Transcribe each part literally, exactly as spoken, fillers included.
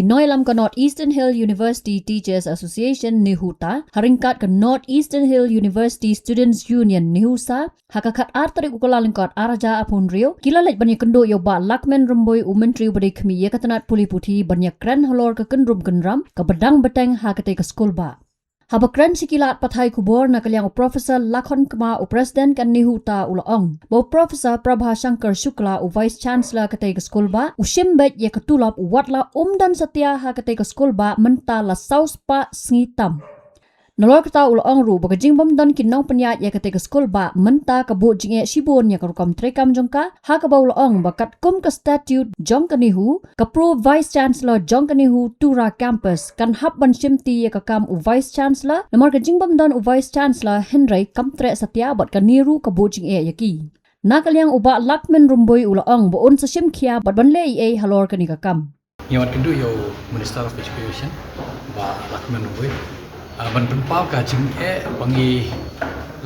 Ki nongïalam ka North Eastern Hill University Teachers Association, NEHUTA, ha ryngkat ka North Eastern Hill University Students Union, NEHUSA, ha ka khatar tarik u Kyllalyngkot arhajar arphew hynriew, ki la leit ban ïakynduh ïa u Bah Lahkmen Rymbui, u Myntri uba dei khmih ïa ka tnat pule puthi, ban ïakren halor ka kynrum kynram kaba dang bteng ha katei ka skulbah. Haba kren sha ki lad pathai khubor na ka liang u Professor Lakhon Kma, u President ka NEHUTA, u la ong ba u Professor Prabha Shankar Shukla, u Vice Chancellor katei ka skulbah, u shim beit ïa ka tulop, wat la um don satia ha katei ka skulbah mynta la saw spah sngi tam. Nalor kata u la ong ruh ba ka jingbym don ki nongpynïaid ïa katei ka skulbah mynta ka buh jingeh shibun ïa ka rukom treikam jong ka, ha kaba u la ong ba katkum ka statute jong ka NEHU, ka Pro Vice Chancellor jong ka NEHU Tura Campus kan hap ban shimti ïa ka kam u Vice Chancellor, namar ka jingbym don u Vice Chancellor hynrei kam treh satia bad kane ruh ka buh jingeh ïa ki. Na ka liang u Bah Lahkmen Rymbui u la ong ba un sa shim khia bad ban leh ei ei halor kane ka kam. Ngi wan kynduh ïa u Minister of Education, Bah Lahkmen Rymbui, ah, ban pynpaw ka jingeh ba ngi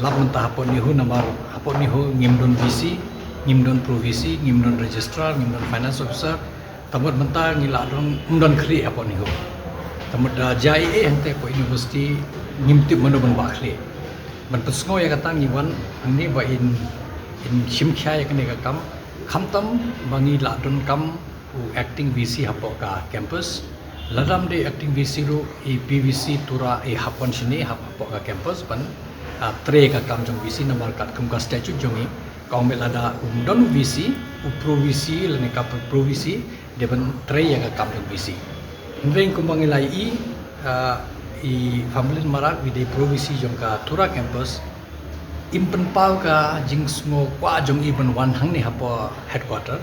lap mynta hapoh NEHU, namar hapoh NEHU ngim don VC, ngim don Pro VC, ngim don Registrar, ngim don Finance Officer. Te mut mynta ngi la don, ym don khlieh hapoh NEHU. Te mut da jia ei ei hangtei hapoh University, ngim tip mano ban bah khlieh. Ban pynsngew ïa kata ngi wan hangne ba in, in shim khia ïa kane ka kam. Khamtam ba ngi la donkam u acting VC hapoh ka campus. Lada ym dei acting VC ruh, i PVC Tura i hap wan shane, hap hapoh ka campus ban, ah, trei ka kam jong VC, namar katkum ka statute jong ngi ka ong beit lada um don u VC, u Pro VC lane ka Pro VC dei ban trei ïa ka kam jong VC. Hynrei kumba ngi la ïohi, ah, i Famlin Marak, i dei Pro VC jong ka Tura campus, im pynpaw ka jingsngew kwah jong i ban wan hangne hapoh headquarter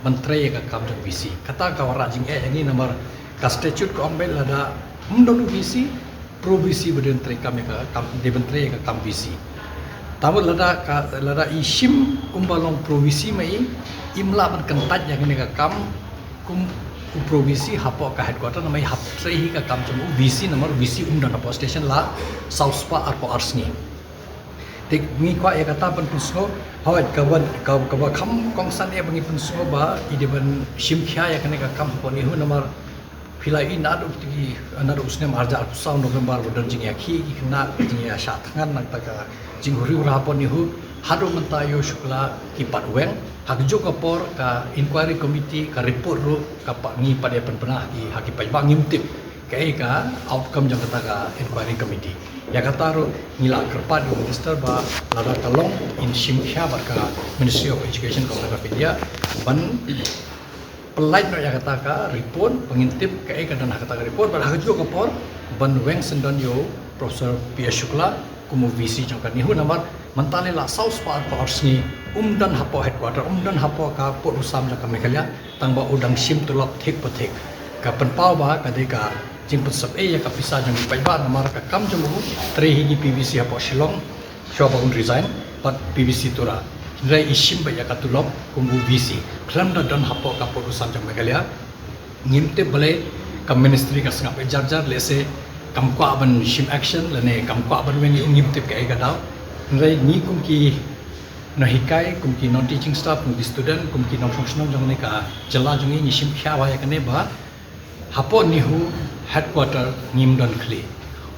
ban trei ïa ka kam jong VC. Kata ka wanrah jingeh ïa ngi, namar ka statute ka ong beit lada ym don u VC, Pro VC ba dei ban trei kam ïa ka kam, dei ban trei ïa ka kam VC. Te mut lada ka, lada i shim kumba long Pro VC ma i, im lah ban kyntait ïa kane ka kam kum u Pro VC hapoh ka headquarter, namar i hap trei hi ka kam jong u VC, namar u VC um don hapoh station, la saw spah arphew ar sngi. Te ngi kwah ïa kata ban pynsngew, hooid, kaba, ka, kaba kham kongsan ïa ba ngi pynsngew ba i dei ban shim khia ïa kane ka kam hapoh NEHU, namar phi la ïohi naduh ki, naduh u snem arhajar arphew saw November ba don jingïakhih ki khynnah, jingïashah thngan, nangta ka jinghuri hura hapoh NEHU, haduh mynta ïa u Shukla ki pat weng. Ha kajuh ka por ka inquiry committee ka report ruh ka pat, ngi pat ïa pynbna ha ki, ha ki paidbah, ngim tip kaei ka outcome jong kata ka inquiry committee. Ïa kata ruh ngi la kyrpad ïa u minister ba lada ka long, in shim khia bad ka Ministry of Education, Government of India, ban pyllait noh ïa kata ka report ba ngin tip kaei ka don ha kata ka report, bad ha kajuh ka por ban weng syndon ïa u Professor P S Shukla kum u VC jong ka NEHU, namar mynta lei la saw spah arphew ar sngi um don hapoh headquarter, um don hapoh ka pud u sam jong ka Meghalaya, tang ba u dang shim tulop thik pa thik. Ka pynpaw ba ka dei ka jingpynsep ei ïa ka pisa jong ki paidbah, namar ka kam jong u trei hi ki PVC hapoh Shillong shuwa ba un resign, bad PVC Tura. Hynrei i shim beit ïa ka tulop kum u VC, khlem da don hapoh ka pud u sam jong Meghalaya. Ngim tip balei ka ministry ka sngap ïa jar jar, lehse kam kwah ban shim action lane kam kwah ban weng ïa u, ngim tip kaei ka daw. Hynrei ngi kum ki nonghikai, kum ki non teaching staff, kum ki student, kum ki nongshong shnong jong kane ka jylla jong ngi, ngi shim khia ïa kane ba hapoh NEHU headquarter ngim don khlieh.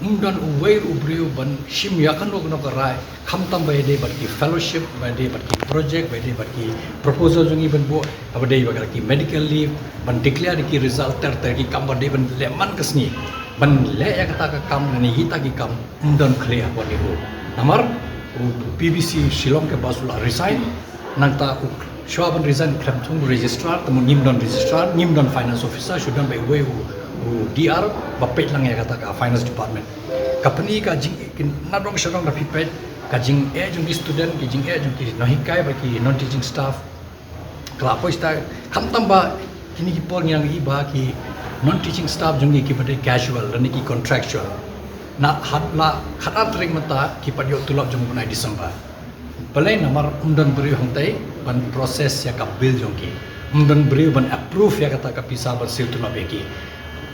Um don uwei ruh u briew ban shim ïa kano kano ka rai, khamtam ba ïadei bad ki fellowship, ba ïadei bad ki project, ba ïadei bad ki proposal jong ngi ban buh, ba ïadei bad ki medical leave, ban declare ki result ter ter, ki kam ba dei ban leh man ka sngi. Ban leh ïa kata ka kam lane ïa kita ki kam, um don khlieh hapoh NEHU. Namar u PVC Shillong campus u la resign, nangta u, shuwa ban resign u khlem shong u registrar, te mut ngim don registrar, ngim don finance officer, shu don beit uwei u, u DR ba peit lang ïa kata ka finance department. Ka pyni ka jing, ki, naduh shadong da phi peit, ka jingeh jong ki student, ki jingeh jong ki nonghikai bad ki non teaching staff, ka la poi sha, khamtam ba kine ki por ngi nang ïohi ba ki non teaching staff jong ngi kiba dei casual lane ki contractual, na ha la khatar tarik mynta ki pat ïoh tulop jong u bnai December. Balei? Namar um don briew hangtei ban process ïa ka bill jong ki, um don briew ban approve ïa kata ka pisa ban siew tulop ïa ki.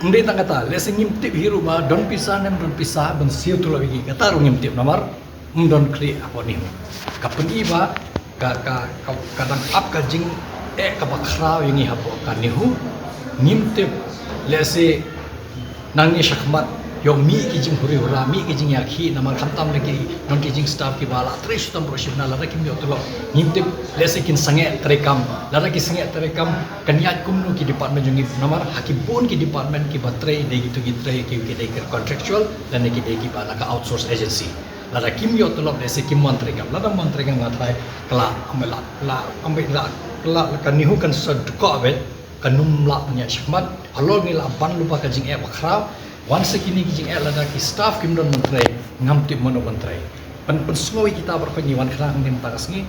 Ym dei tang kata, lehse ngim tip hi ruh ba don pisa ne ym don pisa ban siew tulop ïa ki, kata ruh ngim tip, namar um don khlieh hapoh NEHU. Ka pyni ba ka, ka, ka, ka dang ap ka jingeh kaba khraw ïa ngi hapoh ka NEHU. Ngim tip Lehse nangne shakhmat ïoh mih ki jinghuri hura, mih ki jingïakhih, namar khamtam na ki non-teaching staff kiba la trei shu tam baroh shi bnai, lada kim ïoh tulop, ngim tip, lehse kin sangeh treikam. Lada ki sangeh treikam, kan ïaid kumno ki department jong ngi, namar ha ki bun ki department kiba trei dei kito ki trei ki, ki dei ki contractual lane ki dei kiba na ka outsource agency. Lada kim ïoh tulop, lehse kim wan treikam. Lada wan treikam, nga tharai ka la, ambai la, la, ambai la, la, ka NEHU kan sa dkhoh beit, kan ym lah ban ïaid shakhmat. Halor ngi la ban lypa ka jingeh bakhraw. Wan sa kine ki jingeh, lada ki staff kim don ban trei, ngam tip mano ban trei. Pyn, pynsngew ïa kita baroh, ngi wan khnang mynta ka sngi.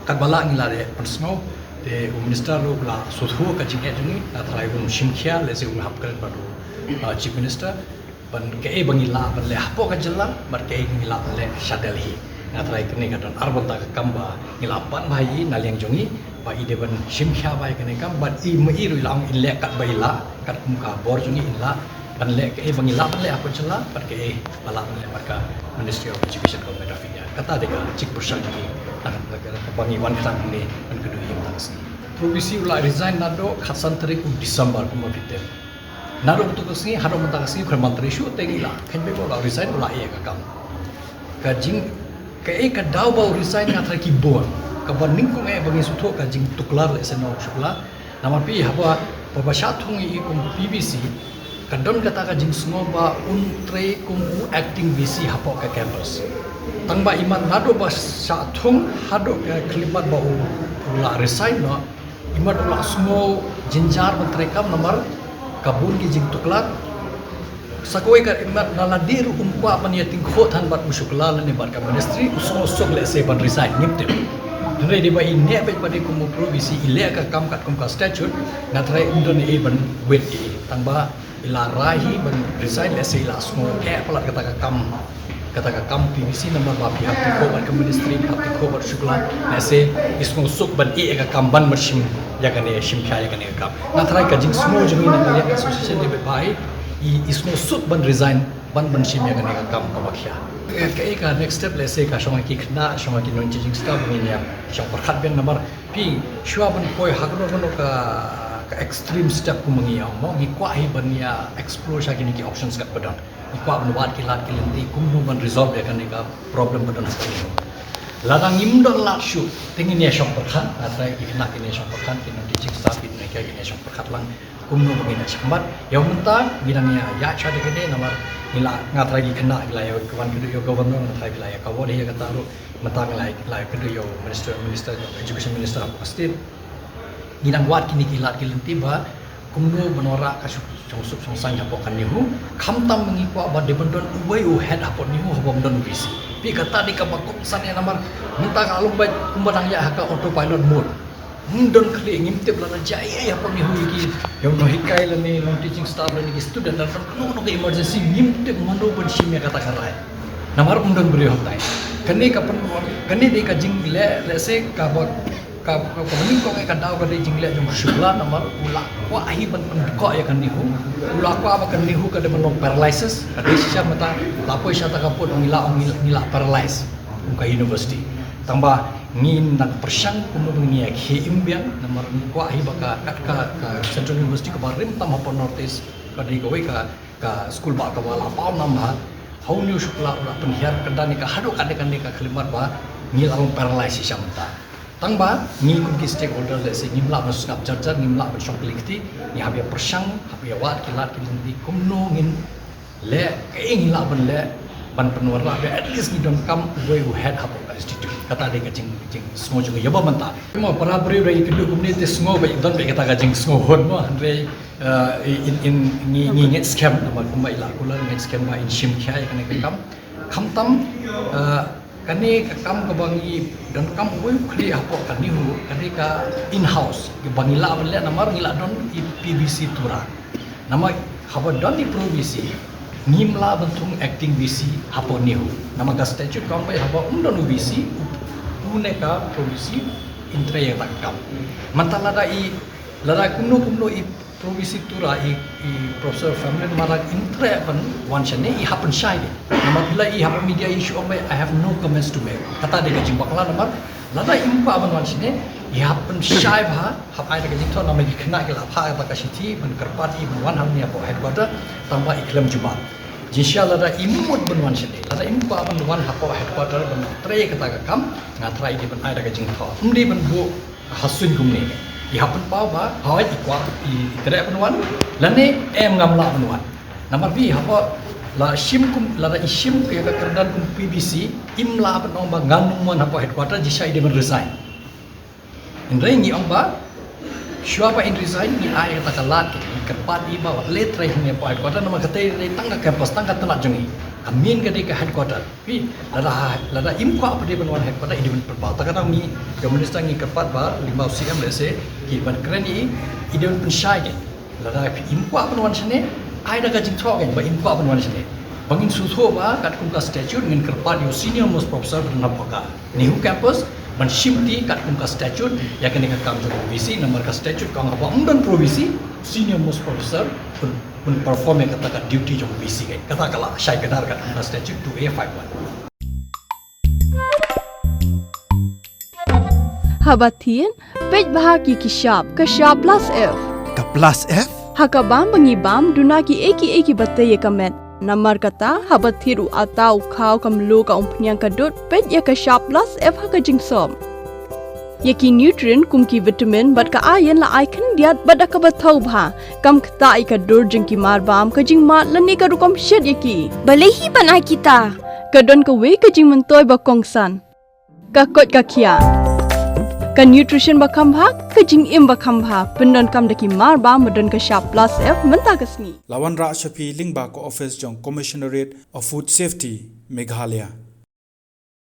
Katba lah ngi la dep pynsngew, te u minister ruh u la sngewthuh ka jingeh jong ngi, nga tharai un shim khia, lehse un hap kren bad u, uh, Chief Minister. Ban kaei ba ngi lah ban leh hapoh ka jylla, bad kaei ngi lah ban leh sha Delhi. Nga tharai kane ka don ar bynta ka kam ba ngi lah ban ban ïa na liang jong ngi, ba i dei ban shim khia ba ïa kane ka kam, bad i ma i ruh i la ong in leh katba i lah, katkum ka bor jong ngi in lah ban leh kaei ba ngi lah ban leh hapoh jylla, bad kaei ba lah ban leh bad ka Ministry of Education, Government of India. Kata dei ka jingpyrshang jong ngi, na ka, na ka, na ka ba ngi wan khnang hangne ban kynduh ïa mynta ka sngi. Provisy u la resign naduh khatsan tarik u December kumba phi tip. Naduh mynta ka sngi, haduh mynta ka sngi, u khlem ban trei shuh, te ngi la kheiñ beit ba u la resign, u la ïeh ka kam. Ka jing, kaei ka daw ba u resign, nga tharai ki bun. Kaba nyngkong eh ba ngi sngewthuh ka jingtuklar lehse na u shukla. Namar phi haba, haba shah thung ïa i kum P V C, ka don kata ka jingsngew ba un trei kum u acting V C hapoh ka campus. Tang ba imat naduh ba shah thung haduh ka khyllipmat ba u, u la resign noh, imat u la sngew jynjar ban treikam namar ka bun ki jingtuklar. Sa kawei ka imat na lade ruh um kwah ban ïa tyngkhuh than bad u shukla lane bad ka ministry, u sngew suk lehse ban resign, ngim tip. Hynrei dei ba i neh beit ba dei kum u Provisy, i leh ka kam katkum ka statute, nga tharai um don ei ban wit ei. Tang ba i la rai hi ban resign, lehse i la sngew eh palat kata ka kam, kata ka kam P V C, namar ba phi hap tyngkhuh bad ka ministry, phi hap tyngkhuh bad shukla, lehse i sngew suk ban ïeh ka kam ban ban shim ïa kane, shim khia ïa kane ka kam. Nga tharai ka jingsngew jong ngi na ka liang association dei beit ba i, i sngew suk ban resign ban ban shim ïa kane ka kam kaba khia. Kaei ka next step, lehse ka shong ha ki khynnah, shong ha ki non-teaching staff, ngin ïa shong pyrkhat biang namar phi, shuwa ban poi ha kano kano ka, ka extreme step kumba ngi ong mo, ngi kwah hi ban ïa explore sha kine ki options katba don. Ngi kwah ban wad ki lad ki lynti kumno ban resolve ïa kane ka problem ba don ha kane. Lada ngim don lad shuh, te ngin ïa shong pyrkhat, nga tharai ki khynnah kin ïa shong pyrkhat, ki non-teaching staff, ki nonghikai kin ïa shong pyrkhat lang kumno ba ngin ïa shah khmat. Ïa mynta ngi dang ïa ïaid sha da kane namar ngi la, nga tharai ki khynnah ngi la ïa wan kynduh ïa u governor, nga tharai ki la ïa kawon ïa kata ruh. Mynta ngi la, la ïa kynduh ïa u minister, minister, education minister hapoh ka state. Ngi dang wad kine ki lad ki lynti ba kumno ban wanrah ka shong, shong suk shong saiñ hapoh ka NEHU. Khamtam ngi kwah ba dei ban don uwei u head hapoh NEHU haba ym don u V C. Phi, kata dei kaba kongsan ïa namar mynta ka long beit kumba dang ïa ha ka autopilot mode. Ym don khlieh, ngim tip lada jia ei ei hapoh NEHU ïa ki, ïa u nonghikai lane nong-teaching staff lane ki student, lada don kano kano ka emergency ngim tip mano ban shim ïa kata ka rai. Namar ym don briew hangtai. Kane ka pyn, kane dei ka jingleh, lehse kaba, ka, ka, kaba nyngkong eh ka daw ka dei jingleh jong u shukla namar u la kwah hi ban pynkhuid ïa ka NEHU. U la kwah ba ka NEHU ka dei ban long paralysis, ka dei shisha mynta la poi sha ta ka pud ngi la ong ngi la, ngi la paralyse kum ka university. Tang ba ngin nang pyrshang kumno ba ngin ïa khie im biang namar ngi kwah hi ba ka, ka, ka, ka Central University kaba rim tam hapoh North East, ka dei kawei ka, ka skul ba kaba la paw nam bha. Ha une u shukla u la pynhiar kyndan ïa ka haduh katne katne ka khyllipmat ba ngi la long paralyse shisha mynta. Tang ba ngi kum ki stakeholder, lehse ngim lah ban sngap jar jar, ngim lah ban shong kylli kti, ngi hap ïa pyrshang, hap ïa wad ki lad ki lynti kumno ngin leh, kaei ngi lah ban leh ban pynwanrah ba at least ngi donkam uwei u head hapoh ka institute. Kata dei ka jing, jingsngew jong ngi ïa ba mynta. Mo, para briew da i kynduh kumne te sngew ba i don ba kata ka jingsngew hun mo, hynrei, eh, in, in, ngi, ngi ngeit skhem namar kumba i la kular, ngeit skhem ba in shim khia ïa kane ka kam. Khamtam, eh, kane ka kam kaba ngi donkam uwei u khlieh hapoh ka NEHU, kane ka in-house kaba ngi lah ban leh namar ngi la don i P V C Tura. Namar haba don i Provisy, ngim lah ban thung acting V C hapoh NEHU. Namar ka statute ka ong ba haba ym don u V C, u, une ka Provisy in trei ïa kata ka kam. Mynta lada i, lada kumno kumno i Provisy Tura, i, i Professor Famlin Marak in treh ban wan shane, i hap ban shai de. Namar phi la i hapoh media i shu ong ba I have no comments to make. Kata dei ka jingbakla namar Lada im kwah ban wan shane, i hap pynshai bha, hap ai da ka jingthoh namar ki khynnah ki la phah kata ka shithi ban kyrpad i ban wan hangne hapoh headquarter, tangba i khlem jubab. Jingshisha lada i mut ban wan shane, lada im kwah ban wan hapoh headquarter ban trei kata ka kam, nga trai i dei ban ai da ka jingthoh. Ym dei ban buh ha suiñ kumne. I hap pynpaw ba hooid i kwah i, i treh ban wan, lane em ngam lah ban wan. Namar ba hapoh la shim kum, lada i shim ïa ka kyrdan kum P B C, im lah ban ong ba ngan ym wan hapoh headquarter, jingshisha i dei ban resign. Hynrei ngi ong ba shuwa ba in resign ngi ai kata ka lad, ngi kyrpad i ba wat leh trei hangne hapoh headquarter namar kata dei tang ka campus, tang ka tnat jong ngi. Ka main ka dei ka headquarter. Phi, lada, lada im kwah pat i ban wan headquarter i dei ban pynpaw. Te kata ngi, ka minister ngi kyrpad ba lyngba u C M lehse ki ban kren ïa i, i dei ban pynshai kein. Lada phi im kwah ban wan shane, ai da ka jingthoh kein ba im kwah ban wan shane. Ba ngin sngewthuh ba katkum ka statute ngin kyrpad ïa u senior most professor ban wan hapoh ka NEHU campus ban shimti katkum ka statute ïa kane ka kam jong u V C, namar ka statute ka ong haba ym don pro V C, senior most professor ban, ban perform ïa kata ka duty jong u V C kein. Kata ka la shai kdar katkum ka statute two A five one. Haba thied, peit bha ïa ki shap, ka shap plus F. Ka plus F? Ha ka bam ba ngi bam, duna kiei kiei kiba tei ïa ka met. Namar kata, haba thied u atta, u khaw, ka mluh, ka umphniang, ka dud, peit ïa ka shap plus F ha ka jingsop. Ïa ki nutrient kum ki vitamin bad ka iron la ai khyndiat bad da kaba thaw bha. Kam ktah ïa ka dur jong ki marbam, ka jingmad lane ka rukom shet ïa ki. Balei hi ban ai kita? Ka don kawei ka jingmyntoi ba kongsan. Ka koit ka khiah. Ka nutrition ba kham bha, ka jingim ba kham bha. Pyndonkam da ki marbam ba don ka shap plus F mynta ka sngi. La wanrah sha phi lyngba ka office jong Commissionerate of Food Safety, Meghalaya.